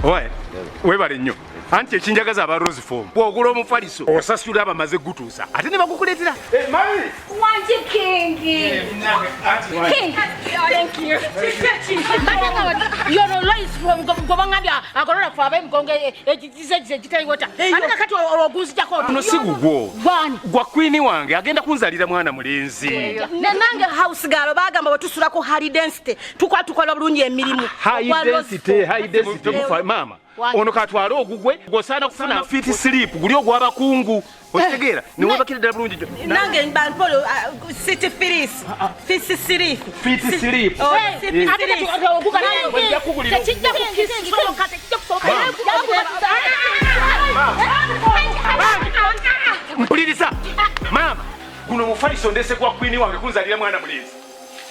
Owaye, webale nnyo. Anti ekinjagaza aba Rose Form, bw'ogula omufaliso osasula abamaze gutuusa ate ne bagukuleetera. Eh, mami! Wangi King. King. Thank you. Yono Lois gwe baŋŋambye agolola ffe ab'emigongo egigize egitaliwota. Ate kakati olwo ogunzijako otya? Guno si gugwo. Gwani? Gwa kwini wange agenda kunzalira mwana mulenzi. Nange house girl bagamba bwe tusula ku high density tukola tukola bulungi emirimu. High Ogwa Rose density, high density. Temufa, maama. Wange. Ono katwale ogugwe gwosaana kufuna fit sleep guli ogw'abakungu. Okitegeera? Ne weebakira ddala bulungi gyo. Nange bampolo city filis fisi sirifu. Fit sleep. Oh, Hey, city ate kati sirifu. oguga Nja kugulira tekijja kusoboka, tekijja kusoboka. Mpuliriza. Maama, guno mufaliso ndese gwa kwini wange kunzalira mwana mulenzi.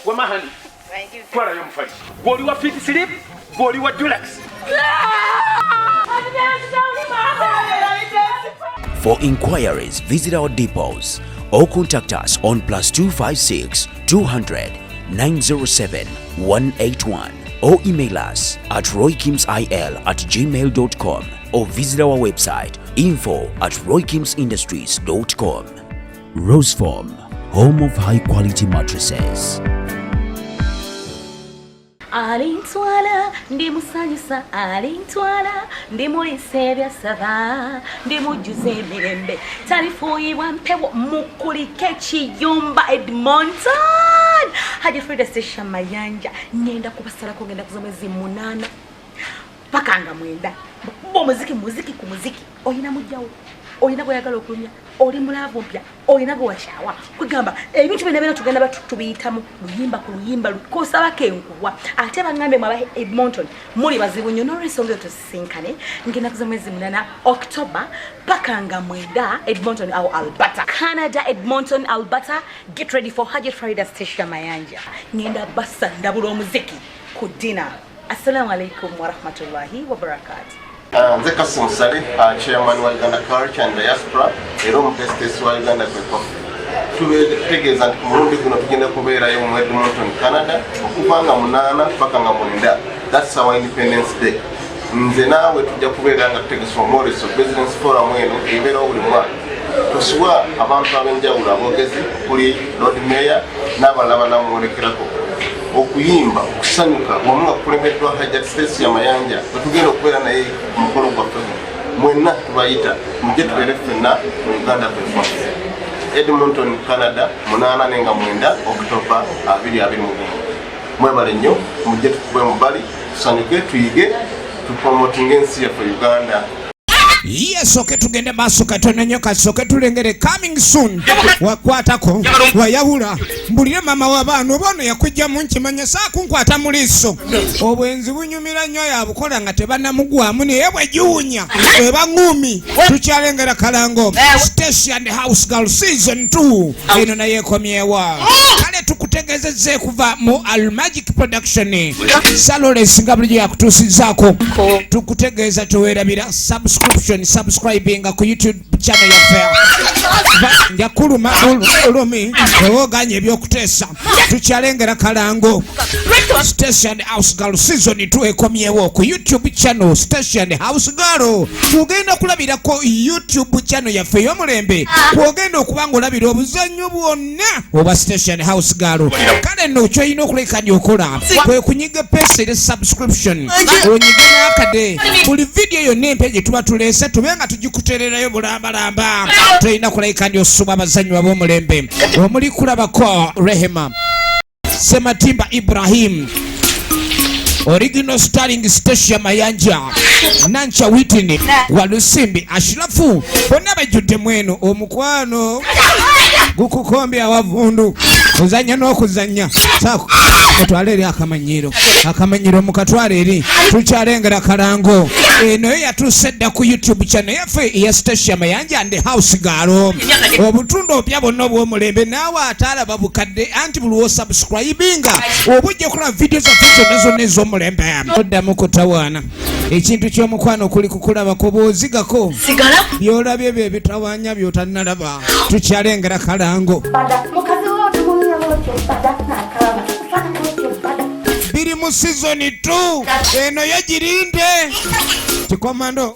Wamahani. Twalayo omufaliso. Gw'oli wa fit sleep, gw'oli wa deluxe. For inquiries, visit our depots or contact us on +256 200 907 181 or email us at roykimsil@gmail.com or visit our website info@roykimsindustries.com. Roseform, home of high quality mattresses. Alintwala ndimusanyusa, alintwala ndimulisa ebyasaba, ndimujjuza emirembe, talifuuyibwa mpewo. Mukulike ekiyumba Edmonton. Haji Frida Sesha Mayanja ngenda kubasalako, ngenda kuza mwezi 8 paka nga 9. Kuba omuziki, muziki ku muziki, oyina mujjawo, oyina bweyagala okulumya, oli mulaavu mpya, oyina gwe wakyawa, kwegamba ebintu byonna byonna tugenda tubiyitamu luyimba ku luyimba kosabako enkuwa. Ate baŋŋambe mwe aba Edmonton muli bazibu nnyo, n'olwensonga eyo tusisinkane. Ngenda kuza mwezi 8 October paka nga 9 Edmonton awo Alberta, Canada. Edmonton, Alberta, get ready for Hajat Farida Stecia Mayanja. Ngenda basa ndabula omuziki ku dinner. Assalamu alaikum warahmatullahi wabarakatuh. Nze Kasim Saleh, chairman wa Uganda Culture and Diaspora era omutesitesi wa Uganda Kwekofe. Tutegeeza nti ku mulundi guno tugenda kubeerayo mu Edmonton, Canada, okuva nga 8 paka nga 9. That's our Independence Day. Nze naawe tujja kubeera nga tutegesa omwoleso Business Forum eno ebeerawo buli mwaka. Tusubwa abantu ab'enjawulo aboogezi okuli Lord Mayor n'abalala banamwolekerako okuyimba, okusanyuka wamu nga kukulembeddwa Hajat Stecia Mayanja bwe tugenda okubeera naye ku mukolo gwaffe guno. Mwenna tubayita mujje tubeere ffenna mu Uganda kwefaffe, Edmonton, Canada, 8 nenga 9 October 2021. Mwebale nnyo, mujje tukube mubali, tusanyuke, tuyige, tupromotinge ensi yaffe Uganda. Yes, okay, tugende maaso katono nnyo, kasooke tulengere coming soon. Wakwatako wayawula, mbulire maama w'abaana oba ono yakujjamu nkimanya saakunkwata mu liiso. Obwenzi bunyumira nnyo yabukola nga tebannamugwamu, naye bwe giwunya eba ŋŋumi. Tukyalengera kalango Station House Girl season 2 eno naye ekomyewa. Kale tukutegezezza ekuva mu Almagic Production Saloles nga bulijjo yakutuusizaako. Tukutegeeza teweerabira subscription, subscribinga ku YouTube channel yaffe. Nja kuluma olumi oba oganye ebyokuteesa. Tukyalengera kalango Station House Girl season 2 ekomyewo ku YouTube channel Station House Girl. Tugenda kulabirako YouTube channel yaffe ey'omulembe kwogenda okuba nga olabira obuzannyo bwonna obwa Station House Girl. Kale nno kyolina okulekani okola kwe kunyiga epeesa eri subscription, onyige n'akade buli vidiyo yonna empya gye tuba tuleese tube nga tugikutererayo bulambalamba. Tolina kulabika ndi osubwa abazannyi ab'omulembe omuli kulabako Rehema Sematimba Ibrahim, original starring Stecia Mayanja, Nancha Witini Walusimbi, Ashirafu, bonna bajjudde mweno. Omukwano gukukombya awavundu, ozanya n'okuzanya saako otwale eri akamanyiro, akamanyiro mukatwale eri. Tukyalengera kalango eno yo yatuuse dda ku YouTube channel yaffe eya Stecia Mayanja and House Girl. Obutundu obupya bwonna obw'omulembe naawe ate alaba bukadde, anti buli wosubscribinga oba ojja kulaba vidiyo zaffe zonna zonna ez'omulembe. Oddamu kutawaana ekintu ky'omukwano kuli kukulabako bw'ozigako by'olabye bye bitawaanya by'otannalaba. Tukyalengera kalango biri Tuli mu season 2, eno yo girinde. Kikomando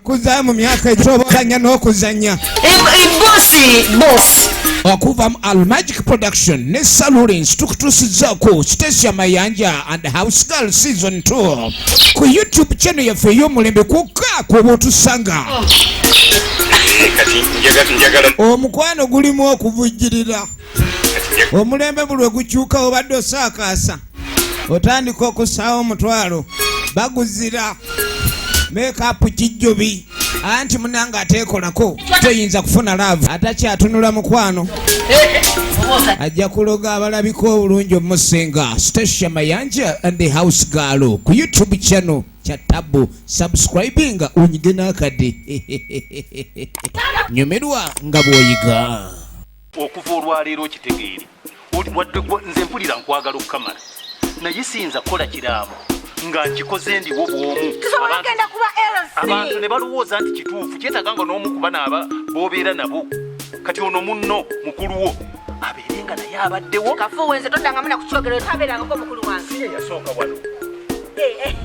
kuzaayo mu myaka egyobolanya n'okuzanya. Bosi, bosi. Okuva mu Almagic Production ne Salulins, tukutuusizzaako Stecia Mayanja and House Girl season 2 ku YouTube channel yaffe ey'omulembe kwokka kwoba otusanga. Kati njagala Omukwano gulimu okuvujjirira. Omulembe buli lwe gukyuka, obadde osaakaasa, otandika okussaawo omutwalo, baguzira makeup kijjobi, anti munange ateekolako toyinza kufuna love. Atakyatunula mukwano ajja kuloga abalabika obulungi omusinga. Stecia Mayanja and the House Girl ku YouTube channel kya tabu. Subscribinga, onyige n'akadde, nyumirwa nga bw'oyiga. Okuva olwaleero okitegeere. Wadde nze mpulira nkwagala okukamala, naye siyinza kukola kiraamo nga nkikoze ndiwo bw'omu. Tusobola okugenda kuba Abantu LC. ne balowooza nti kituufu. Kyetaaga nga n'omu ku bano aba b'obeera nabo, kati ono munno mukulu wo abeere nga naye abaddewo. Kafuuwe, nze toddangamu nakukyogera, tabeerangako mukulu wange. Ye yasooka wano. Eh,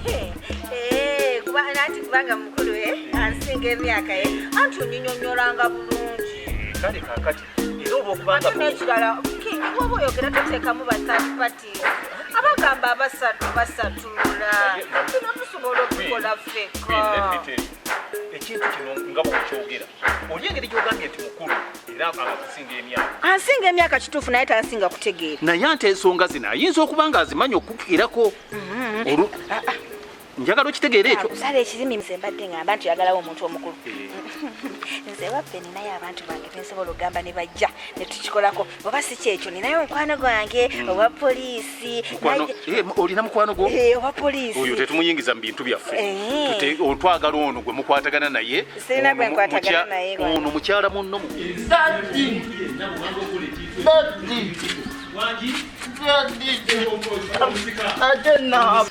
nanti kubanga mukulu, ansinga emyaka, ye anti onyinyonyolanga bulungi. Kale kaakati era olwokubanga Ate n'ekirala, Kingi, bwoba oyogera toteekamu ba third parties abagamba abasatu basatulula. Bino tusobola okukola ffekka. Ekintu kino nga bwokyogera, oli engeri gyogambye nti mukulu era abakusinga emyaka. Ansinga emyaka kituufu, naye tansinga kutegeera. Naye ante ensonga zino ayinza okuba nga azimanyi okukirako. Njagala okitegeera ekyo. Kusala ekirimi, nze mbadde ngamba nti oyagalawo omuntu omukulu. Nze waffe ninayo abantu bange bensobola okugamba ne bajja ne tukikolako, oba si kyekyo ninayo omukwano gwange owa poliisi. Olina mukwano gwo? Eh, owa poliisi. Oyo tetumuyingiza mu bintu byaffe. Eh. Twagala ono gwe mukwatagana naye. Sirina Ono gwe nkwatagana naye. Ono mukyala munno. Daddy! Daddy! Daddy! Ate naaba.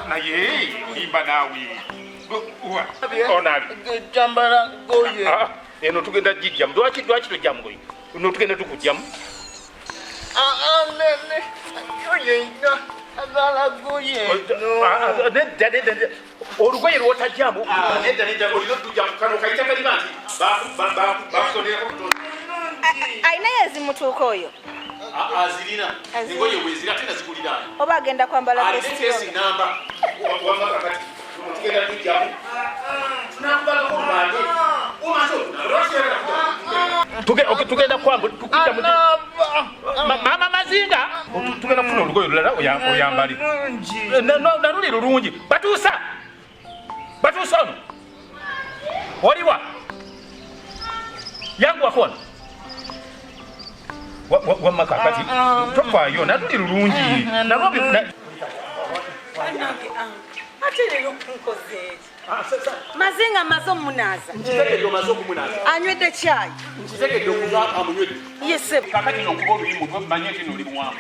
Naye olimba naawe onabi. Jambala goye. Eno tugenda gijjamu. Lwaki tojjamu goye? No, tugenda tukugjamu. Nene. Goye ina. Agala goye. No. Nedda, nedda, nedda. Olugoye lwotajjamu, nedda, nedda, olina otujjamu. Kano kayita kaliba nti bakutonderako butonde. Alinayo ezimutuuka oyo? Azirina engoye wezira, ate nazigulira. Oba agenda kwambala Alina vest? case namba. Wamma kakati tugenda tujjamu, tunakubagako olubande omaze. Tugenda kwambu tukujja. Anaaba. Mama Mazinga, tugenda kufuna olugoye olulala oyambale. Naluli lulungi. Batuusa, Batuusa, ono oliwa? Yanguwako wano. Wamma kakati tofaayo, naluli lulungi nalwo. Ate leero nkoze eki? Mazinga maze omunaaza. Nkitegedde, omaze okumunaaza. Anywedde kyayi. Nkitegedde okuba amunywedde. Yese. Kakati nokuba oluyi mutwe, manye nti noli muwanvu.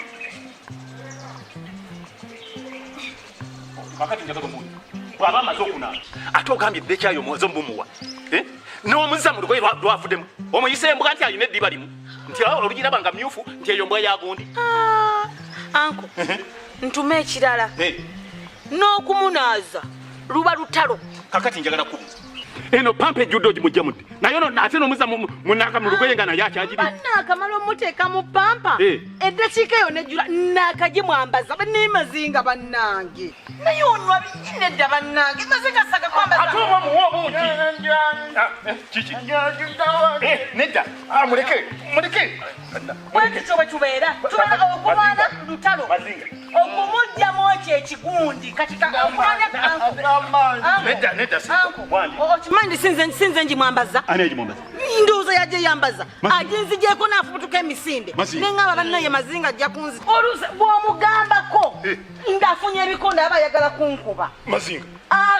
Kakati njagala omuwulire bw'aba amaze okunaaba, ate ogambye dekyayo omuwaze omubumuwa. Eh? N'omuzza mu lugoye lwavuddemu, omuyise embwa nti alina eddiba limu, nti awo olugiraba nga myufu, nti eyo mbwa yagundi. Anko, ntume ekirala. Eh, N'okumunaaza luba lutalo. Kakati njagala kubuuza, eno pampa ejjudde ogimujja mudde naye ono, ate n'omuzza munaka mu lugoye nga naye akyagiri? Banaakamala omuteeka mu pampa, Eh. eddakiika eyo nejjula naakagimwambaza. Banemazinga bannange, naye onwa nedda bannange, Mazinga saga kwambaza. Ate oba omuwa obungi. Ah, kiki? Eh, nedda. Ah, muleke, muleke. Bwekityo bwe tubeera, tubeera okulwana lutalo. Mazinga. Okumugjamu ekyo ekigundi kati okulwana. Nedda, nedda, si wandi. Okimanyi sinze njimwambaza. Ani agimwambaza? Ndowooza yajja yambaza, aginzigyeko n'afubutuka emisinde. Mazinga. Neŋŋamba bannaye Mazinga ajja kunzi oluusi bw'omugambako Eh. ng'afunye ebikonde aba ayagala kunkuba. Mazinga.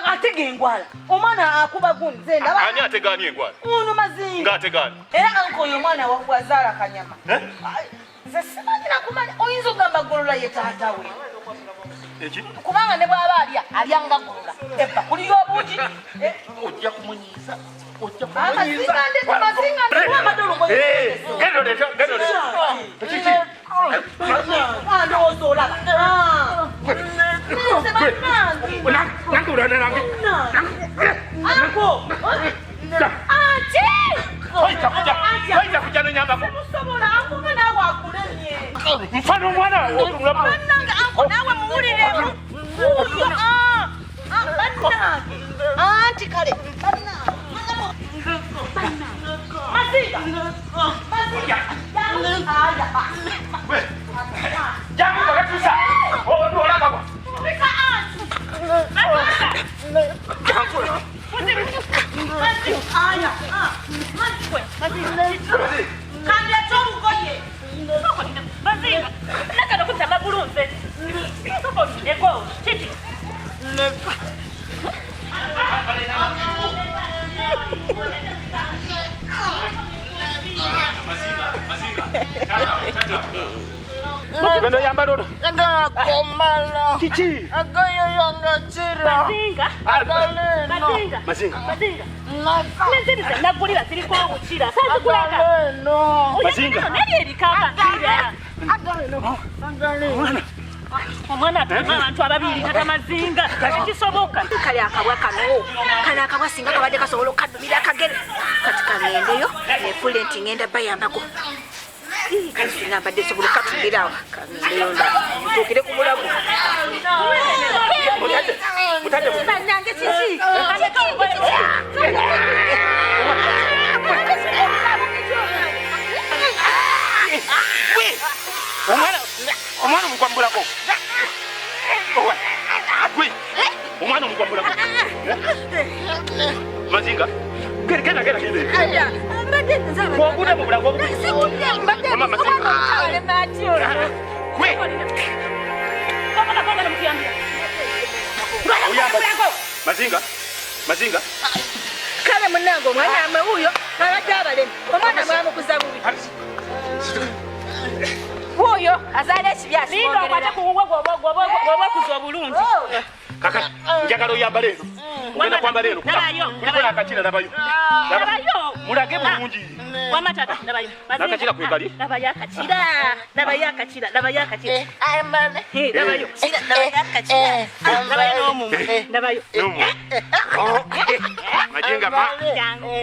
Atega engwala, omwana akuba gundi, nze ndaba. Ani ategaani engwala? Ono Mazinga. Ng'ategaani? Era anko oyo omwana wazaala kanyama. Eh? Ai, nze simanyi nakumanya, oyinza okugamba Golola ye taata we. Eki? Kubanga ne bw'aba alya, alya nga Golola, ebba kuliyo obuugi. Eh, Ojja kumunyiiza. Mfano mwana nawe muwuliremu anti kale Omwana atuma abantu ababiri tata Mazinga tekisoboka. Kale akabwa kano kano akabwa singa kabadde kasobola okukadumira akagere kati kaŋŋendeyo nefuule nti ŋŋenda bayambako. Kale singa mbadde nsobola okukatumira awo kaŋŋendeyo nda ntuukire ku mulago. Bannange kiki? Omwana omukwambulako. Omwana omukwambulako. Mazinga. Genda genda genda. Mbadde mu bulago. Mama Mazinga. Kwe. Mazinga. Mazinga. Kale munnange omwana amwe wuuyo abadde abalemi omwana mwamukuza bubi. Wuuyo azaala ekibi akimwogerera. Gwoba obulungi. Kaka njagala oyambale eno. Ogenda kwambala eno. Kuliko n'akakira labayo. Mulage bulungi. Wama tata labayo. N'akakira kwe kali. Labayo akakira. Labayo akakira. Labayo akakira. Labayo. Labayo akakira. Labayo n'omumwa. Labayo. N'omumwa. Majinga ma.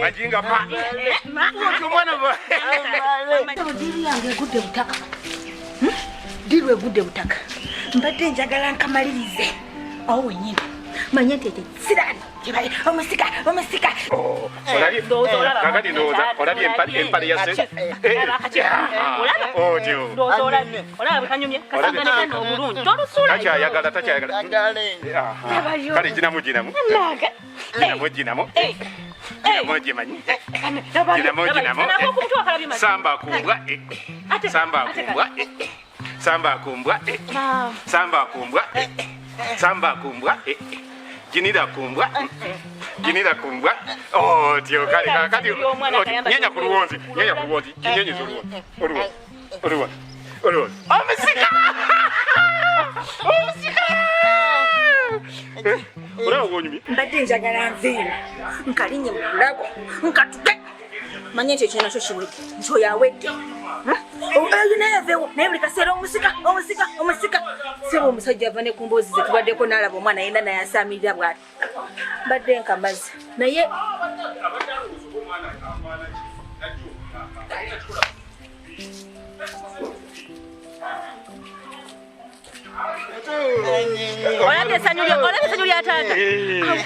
Majinga ma. Omwana ba. Diri yange egudde butaka. Diri egudde butaka. Mbadde njagala nkamalirize. Awo wennyini. Manye nti ekyo siraani kibaye omusika omusika. Kakati ndowooza olabye empale ya se. Otyo. Ndowooza olabye. Olaba bwe kanyumye kasanganekana obulungi. Tolusuula. Takyayagala takyayagala. Kale ginamu ginamu. Ginamu ginamu. Ginamu gimanyi. Ginamu ginamu. Samba kumbwa. Samba kumbwa. Samba kumbwa. Samba kumbwa. Samba kumbwa. Jinira kumbwa. Jinira kumbwa. Otyo kale kakati nyenya ku luwonzi. Nyenya ku luwonzi. Jinyenyeza oluwonzi. Oluwonzi. Oluwonzi. Oluwonzi. Omusika! Omusika! Olaba gw'onyumye. Mbadde njagala nveera nkalinye mu bulago nkatuke manye nti ekyo nakyo kiwedde nti oyo awedde. Oyo naye aveewo naye buli kaseera omusika omusika omusika. Sebo omusajja ava ne ku mboozi ze tubaddeko n'alaba omwana yenna naye asaamirira bw'ati. Mbadde nkamaze naye Olabye essanyu lya taata.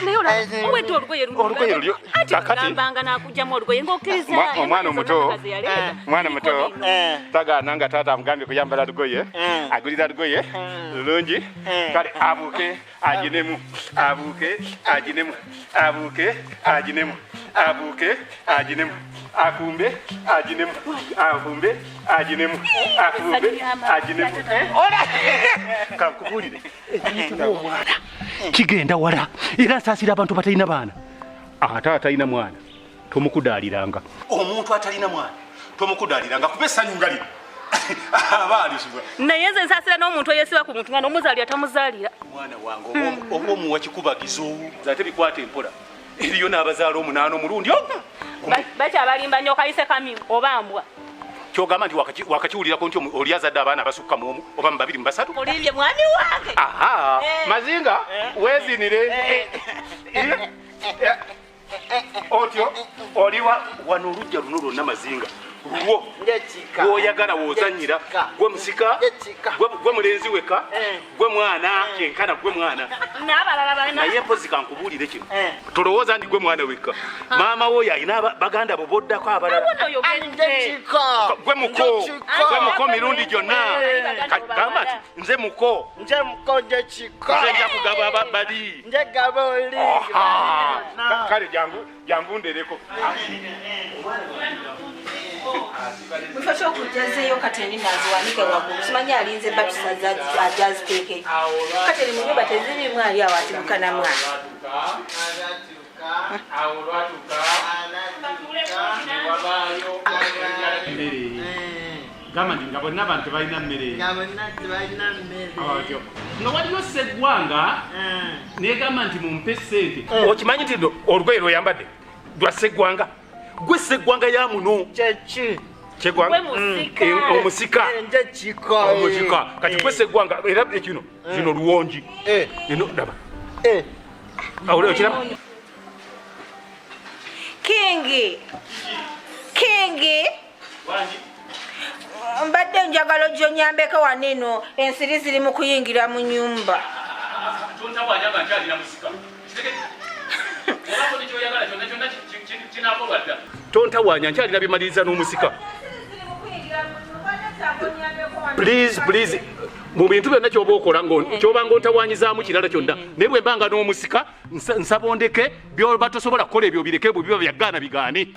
Naye olaba owedde olugoye olugoye ati ogambanga n'akugyamu olugoye ng'okkiriza. Omwana omuto omwana muto tagaana nga taata amugambye kuyambala lugoye agulira lugoye lulungi kale abuuke aginemu abuuke aginemu abuuke aginemu abuuke aginemu akumbe aginemu akumbe aginemu akumbe aginemu. Kankubuulire ekintu omwana kigenda wala era nsaasira abantu batalina baana. Ate atalina mwana tomukudaaliranga. Omuntu atalina mwana tomukudaaliranga kuba essanyu nga lino aba alisibwa. Naye nze nsaasira n'omuntu eyeesiba ku muntu nga n'omuzaalira tamuzaalira. Mwana wange oba omuwa kikubagizo ate bikwata empola. Eriyo n'abazaala omunaana omulundi ogwo. Bakyabalimba nnyo okayise kamyu oba mbwa. Kyogamba nti wakakiwulirako nti oli azadde abaana abasukka mu omu oba mu babiri mu basatu? Mulimbye mwami wange. Aha, Mazinga weezinire. Otyo oli wano olujja luno lwonna Mazinga lulwo gwoyagala wozanyira gwe musika gwe mulenzi weka gwe mwana kyenkana gwe mwana naye mpozi kankubuulire kino tolowooza nti gwe mwana weka maama wo yalina baganda bo boddako abalala gwe muko gwe muko mirundi gyonna gamba nti nze muko nze muko nze kika nze nja kugaba bali nze gaba oli kale jangu jangu ndereko Mufo ky'okujjazeeyo kateni naziwanike waggulu simanyi alinze batusa ajaziteekeyo kateni mu nyumba tezirimu ali awo ati mukana mwana gamba nti nga bonna abantu tebalina mmere nga waliyo Sseggwanga negamba nti mumpe ssente okimanyi nti olugoye lweyambadde lwa Sseggwanga gwe Sseggwanga ya muno kyeki Kyegwanga omusika omusika kati gwe Sseggwanga era ekino zino luwongi eno daba okiraba Kingi Kingi mbadde njagala ojjonyambeko wano eno ensiri ziri mu kuyingira mu nyumba. Tontawanya nkyalina bimaliriza n'omusika. Please, please, mu bintu byonna ky'oba okola ky'oba ng'ontawanyizaamu kirala kyonna naye bwe mbanga n'omusika nsaba ondeke by'oba tosobola kukola ebyo bireke bwe biba byagaana bigaane.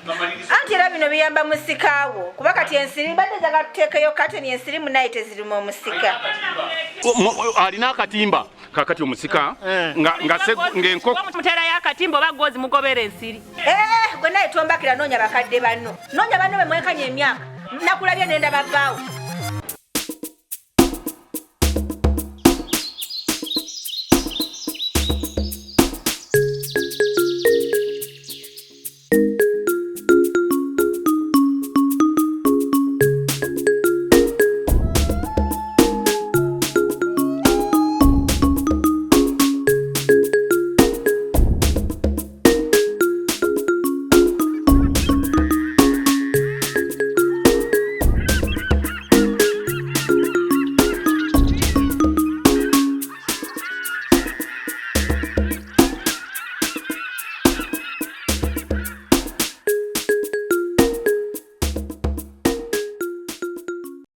Anti era bino biyamba musikaawo kuba kati ensiri mbadde njagala tuteekeyo kateni ensiri munaye tezirimu omusika. Alina akatimba kakati omusika ng'enkoko muterayo akatimba oba gwozi mugobera ensiri. Gwe naye tombakira noonya bakadde banno noonya banno be mwenkanya emyaka nakulabye nenda babbaawo